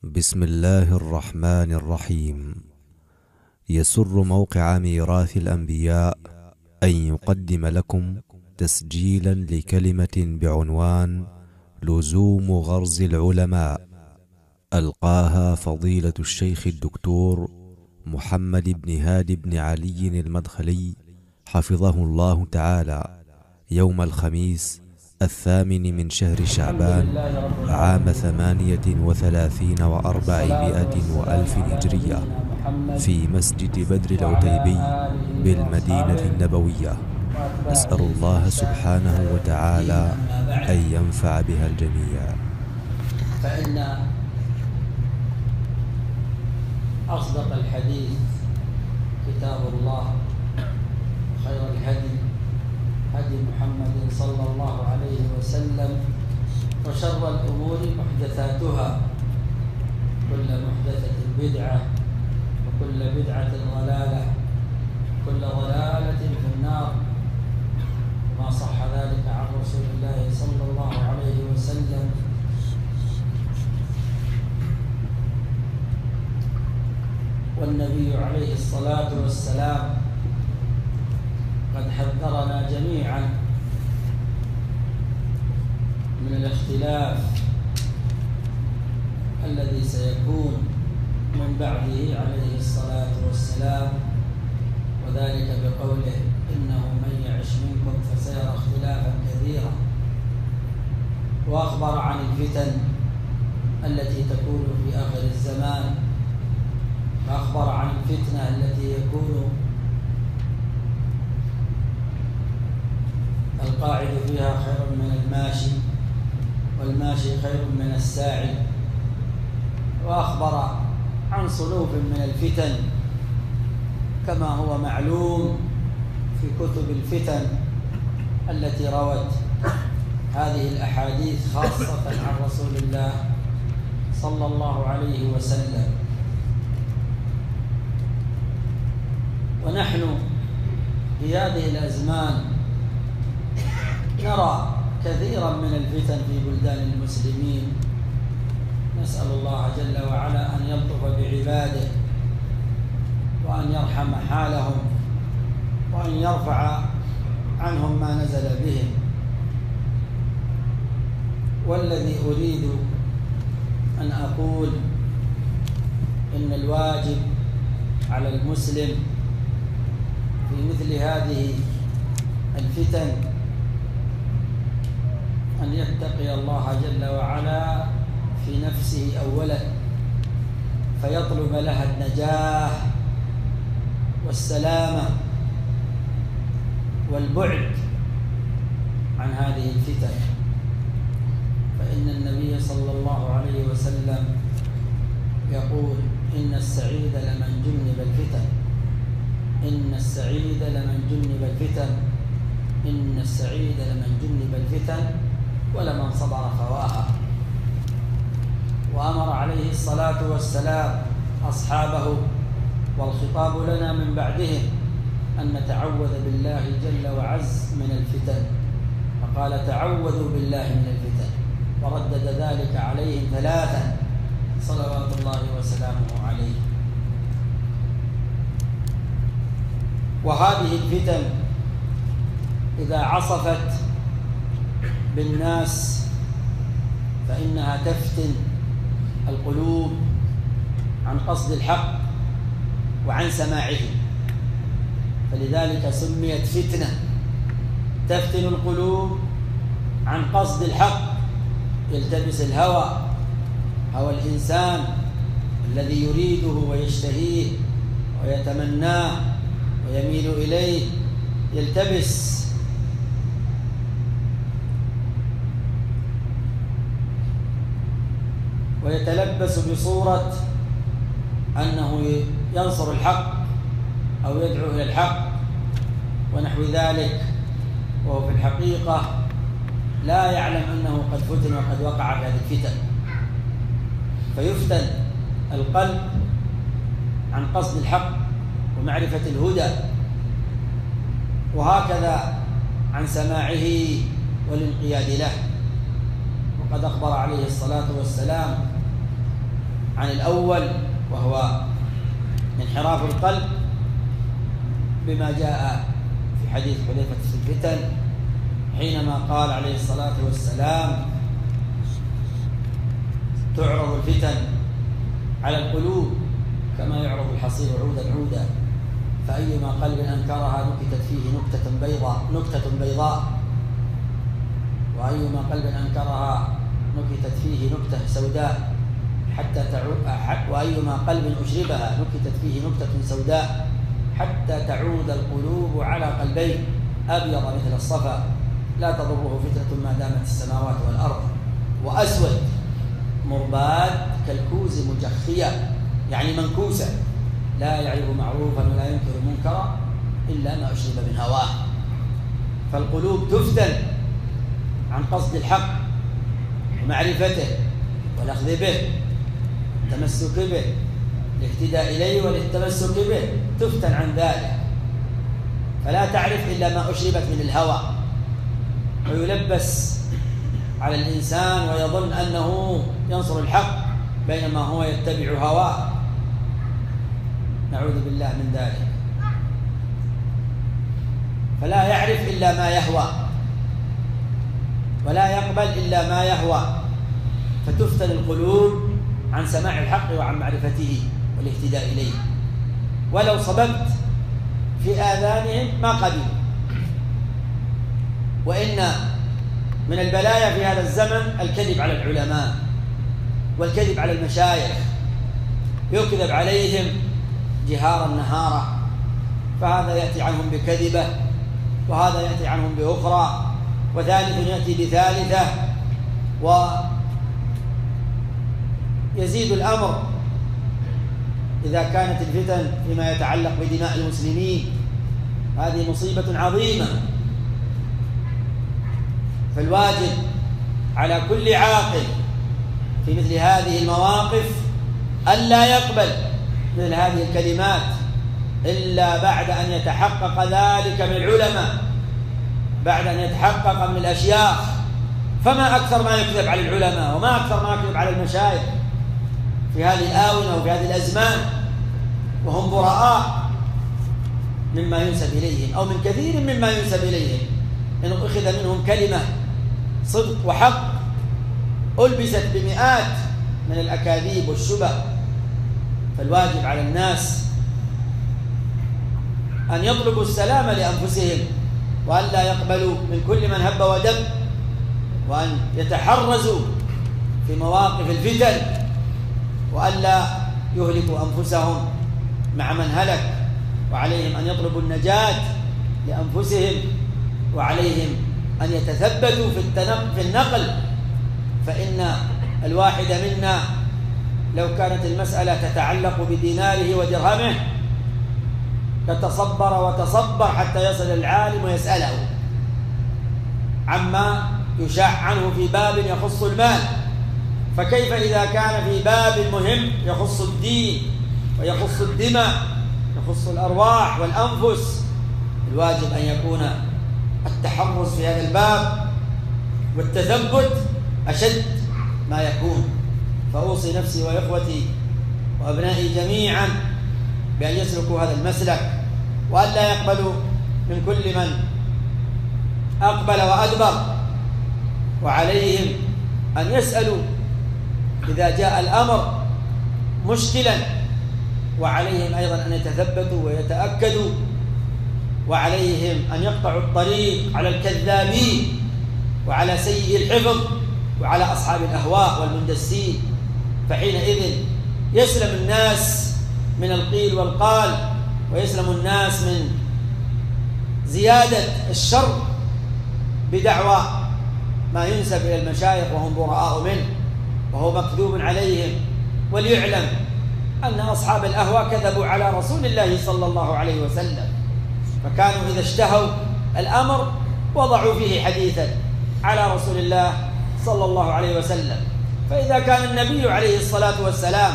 بسم الله الرحمن الرحيم. يسر موقع ميراث الأنبياء أن يقدم لكم تسجيلا لكلمة بعنوان لزوم غرز العلماء، ألقاها فضيلة الشيخ الدكتور محمد بن هادي بن علي المدخلي حفظه الله تعالى يوم الخميس 8 من شهر شعبان عام 38 و400 وألف هجرية في مسجد بدر العتيبي بالمدينة النبوية. نسأل الله سبحانه وتعالى أن ينفع بها الجميع. فإن أصدق الحديث كتاب الله، خير الهدي هدي محمد صلى الله عليه وسلم، وشر الأمور محدثاتها، كل محدثة بدعة وكل بدعة ضلالة وكل ضلالة في النار. ما صح ذلك عن رسول الله صلى الله عليه وسلم. والنبي عليه الصلاة والسلام قد حذرنا جميعا من الاختلاف الذي سيكون من بعده عليه الصلاة والسلام، وذلك بقوله: إنه من يعش منكم فسيرى اختلافا كثيرا. وأخبر عن الفتن التي تكون في آخر الزمان، وأخبر عن الفتنة التي يكون القاعد فيها خير من الماشي، والماشي خير من الساعي. وأخبر عن صنوف من الفتن كما هو معلوم في كتب الفتن التي روت هذه الأحاديث خاصة عن رسول الله صلى الله عليه وسلم. ونحن في هذه الأزمان نرى كثيرا من الفتن في بلدان المسلمين. نسأل الله جل وعلا أن يلطف بعباده، وأن يرحم حالهم، وأن يرفع عنهم ما نزل بهم. والذي أريد أن أقول إن الواجب على المسلم في مثل هذه الفتن أن يتقي الله جل وعلا في نفسه أولا، فيطلب لها النجاح والسلامة والبعد عن هذه الفتن. فإن النبي صلى الله عليه وسلم يقول: إن السعيد لمن جنب الفتن، إن السعيد لمن جنب الفتن، إن السعيد لمن جنب الفتن ولمن صبر فواها. وأمر عليه الصلاة والسلام أصحابه والخطاب لنا من بعدهم أن نتعوذ بالله جل وعز من الفتن، فقال: تعوذوا بالله من الفتن، وردد ذلك عليهم 3 صلوات الله وسلامه عليه. وهذه الفتن إذا عصفت بالناس فإنها تفتن القلوب عن قصد الحق وعن سماعه، فلذلك سميت فتنة. تفتن القلوب عن قصد الحق، يلتبس الهوى، هوى الإنسان الذي يريده ويشتهيه ويتمناه ويميل إليه، يلتبس ويتلبس بصورة أنه ينصر الحق أو يدعو إلى الحق ونحو ذلك، وهو في الحقيقة لا يعلم أنه قد فتن وقد وقع في هذه الفتن. فيفتن القلب عن قصد الحق ومعرفة الهدى، وهكذا عن سماعه والانقياد له. وقد أخبر عليه الصلاة والسلام عن الأول وهو انحراف القلب بما جاء في حديث حذيفة في الفتن حينما قال عليه الصلاة والسلام: تعرض الفتن على القلوب كما يعرض الحصير عودا عودا، فأيما قلب أنكرها نكتت فيه نكتة بيضاء، وأيما قلب أنكرها نكتت فيه نكتة سوداء وأيما قلب أشربها نكتت فيه نكتة سوداء حتى تعود القلوب على قلبين أبيض مثل الصفا لا تضره فتنة ما دامت السماوات والأرض، وأسود مرباد كالكوز مجخية، يعني منكوسة، لا يعرف معروفا ولا ينكر منكرا إلا ما أشرب من هواه. فالقلوب تفتن عن قصد الحق ومعرفته والأخذ به والتمسك به، الاهتداء إليه والتمسك به، تفتن عن ذلك، فلا تعرف إلا ما أشربت من الهوى، ويلبس على الإنسان ويظن أنه ينصر الحق بينما هو يتبع هواه، نعوذ بالله من ذلك. فلا يعرف إلا ما يهوى ولا يقبل إلا ما يهوى، فتفتن القلوب عن سماع الحق وعن معرفته والاهتداء إليه، ولو صببت في آذانهم ما قبلوا. وإن من البلايا في هذا الزمن الكذب على العلماء والكذب على المشايخ، يكذب عليهم جهارا نهارا، فهذا يأتي عنهم بكذبة وهذا يأتي عنهم بأخرى وثالث يأتي بثالثة، ويزيد الأمر إذا كانت الفتن فيما يتعلق بدماء المسلمين، هذه مصيبة عظيمة. فالواجب على كل عاقل في مثل هذه المواقف ألا يقبل مثل هذه الكلمات إلا بعد أن يتحقق ذلك من العلماء، بعد أن يتحقق من الأشياخ. فما أكثر ما يكذب على العلماء وما أكثر ما يكذب على المشايخ في هذه الآونة وفي هذه الأزمان، وهم براء مما ينسب إليهم أو من كثير مما ينسب إليهم، إن أخذ منهم كلمة صدق وحق ألبست بمئات من الأكاذيب والشبه. فالواجب على الناس أن يطلبوا السلام لأنفسهم وأن لا يقبلوا من كل من هب ودب، وأن يتحرزوا في مواقف الفتن، وأن لا يهلكوا أنفسهم مع من هلك، وعليهم أن يطلبوا النجاة لأنفسهم، وعليهم أن يتثبتوا في النقل، فإن الواحد منا لو كانت المسألة تتعلق بديناره ودرهمه لتصبر وتصبر حتى يصل العالم ويسأله عما يشاع عنه في باب يخص المال، فكيف إذا كان في باب مهم يخص الدين ويخص الدماء يخص الأرواح والأنفس؟ الواجب أن يكون التحرز في هذا الباب والتثبت أشد ما يكون. فأوصي نفسي وإخوتي وأبنائي جميعا بأن يسلكوا هذا المسلك، وأن لا يقبلوا من كل من أقبل وأدبر، وعليهم أن يسألوا إذا جاء الأمر مشكلا، وعليهم أيضا أن يتثبتوا ويتأكدوا، وعليهم أن يقطعوا الطريق على الكذابين وعلى سيء الحفظ وعلى أصحاب الأهواء والمندسين، فحينئذ يسلم الناس من القيل والقال، ويسلم الناس من زيادة الشر بدعوى ما ينسب إلى المشايخ وهم براء منه وهو مكذوب عليهم. وليعلم أن أصحاب الأهواء كذبوا على رسول الله صلى الله عليه وسلم، فكانوا إذا اشتهوا الأمر وضعوا فيه حديثا على رسول الله صلى الله عليه وسلم. فإذا كان النبي عليه الصلاة والسلام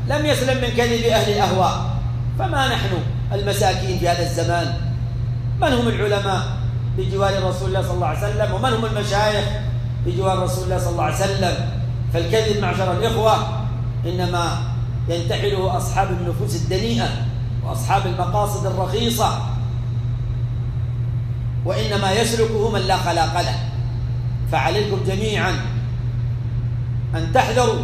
لم يسلم من كذب أهل الأهواء، فما نحن المساكين في هذا الزمان؟ من هم العلماء بجوار رسول الله صلى الله عليه وسلم، ومن هم المشايخ بجوار رسول الله صلى الله عليه وسلم؟ فالكذب معشر الإخوة إنما ينتحله أصحاب النفوس الدنيئة وأصحاب المقاصد الرخيصة، وإنما يسلكه من لا خلاق له. فعليكم جميعا أن تحذروا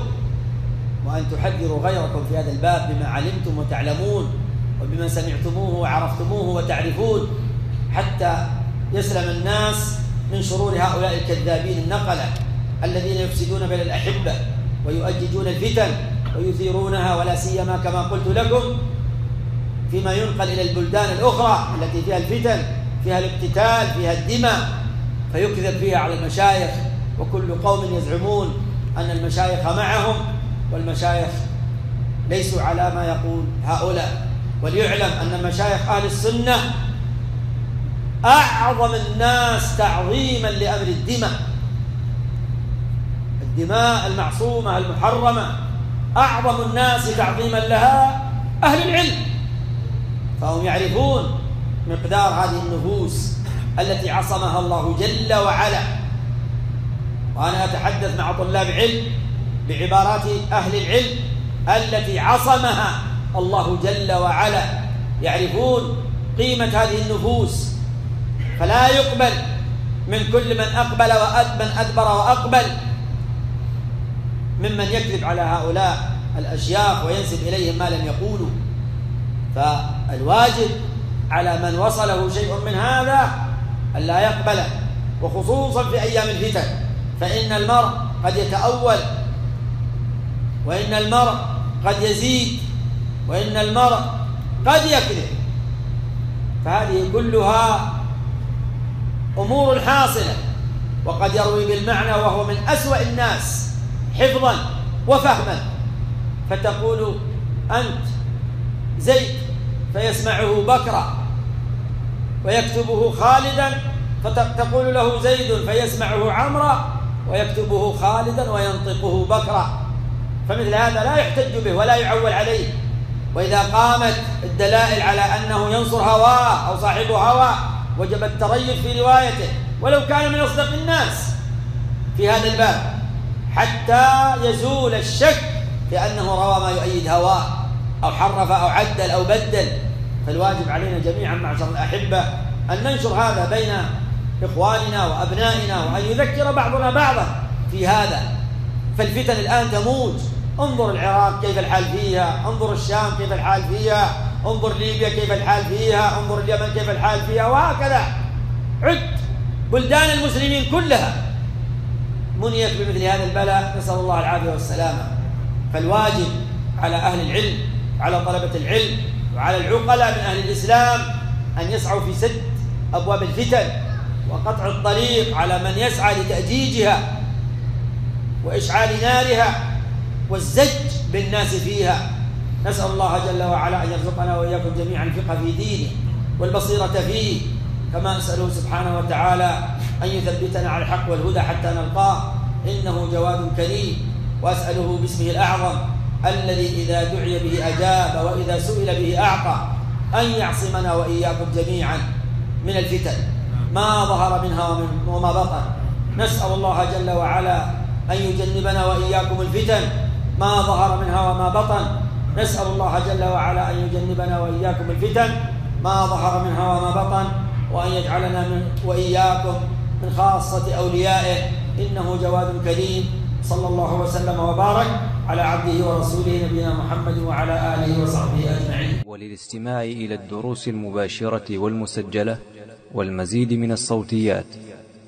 وأن تحذروا غيركم في هذا الباب بما علمتم وتعلمون وبما سمعتموه وعرفتموه وتعرفون، حتى يسلم الناس من شرور هؤلاء الكذابين النقلة الذين يفسدون بين الأحبة ويؤججون الفتن ويثيرونها، ولا سيما كما قلت لكم فيما ينقل إلى البلدان الأخرى التي فيها الفتن، فيها الاقتتال، فيها الدماء، فيكذب فيها على المشايخ، وكل قوم يزعمون أن المشايخ معهم، والمشايخ ليسوا على ما يقول هؤلاء. وليعلم أن مشايخ أهل السنة أعظم الناس تعظيما لأمر الدماء المعصومة المحرمة، أعظم الناس تعظيما لها أهل العلم، فهم يعرفون مقدار هذه النفوس التي عصمها الله جل وعلا. وأنا أتحدث مع طلاب علم بعبارات أهل العلم التي عصمها الله جل وعلا، يعرفون قيمة هذه النفوس، فلا يقبل من كل من أقبل ومن أدبر وأقبل ممن يكذب على هؤلاء الأشياخ وينسب إليهم ما لم يقولوا. فالواجب على من وصله شيء من هذا ألا يقبله، وخصوصا في أيام الفتن، فإن المرء قد يتأول، وإن المرء قد يزيد، وإن المرء قد يكذب. فهذه كلها أمور حاصلة، وقد يروي بالمعنى وهو من أسوأ الناس حفظا وفهما، فتقول أنت زيد فيسمعه بكرة ويكتبه خالدا، فتقول له زيد فيسمعه عمرا ويكتبه خالدا وينطقه بكرا. فمثل هذا لا يحتج به ولا يعول عليه. وإذا قامت الدلائل على أنه ينصر هواه أو صاحب هواه وجب التريث في روايته، ولو كان من أصدق الناس في هذا الباب، حتى يزول الشك في أنه روى ما يؤيد هواه أو حرف أو عدل أو بدل. فالواجب علينا جميعا معشر الأحبة أن ننشر هذا بين إخواننا وأبنائنا، وأن يذكر بعضنا بعضا في هذا. فالفتن الآن تموج، انظر العراق كيف الحال فيها، انظر الشام كيف الحال فيها، انظر ليبيا كيف الحال فيها، انظر اليمن كيف الحال فيها، وهكذا عد بلدان المسلمين كلها منيت بمثل هذا البلاء، نسأل الله العافية والسلامة. فالواجب على أهل العلم، على طلبة العلم، وعلى العقلاء من أهل الإسلام أن يسعوا في سد أبواب الفتن وقطع الطريق على من يسعى لتأجيجها وإشعال نارها والزج بالناس فيها. نسأل الله جل وعلا أن يرزقنا وإياكم جميعا الفقه في دينه والبصيرة فيه، كما أسأله سبحانه وتعالى أن يثبتنا على الحق والهدى حتى نلقاه، إنه جواد كريم. وأسأله باسمه الأعظم الذي إذا دعي به أجاب وإذا سئل به أعطى أن يعصمنا وإياكم جميعا من الفتن ما ظهر منها وما بطن. نسأل الله جل وعلا أن يجنبنا وإياكم الفتن ما ظهر منها وما بطن. نسأل الله جل وعلا أن يجنبنا وإياكم الفتن ما ظهر منها وما بطن، وأن يجعلنا وإياكم من خاصة أوليائه، إنه جواد كريم. صلى الله وسلم وبارك على عبده ورسوله نبينا محمد وعلى آله وصحبه أجمعين. وللاستماع إلى الدروس المباشرة والمسجلة والمزيد من الصوتيات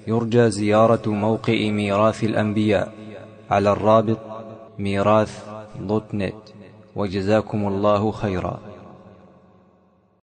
يرجى زيارة موقع ميراث الأنبياء على الرابط ميراث.net. وجزاكم الله خيرا.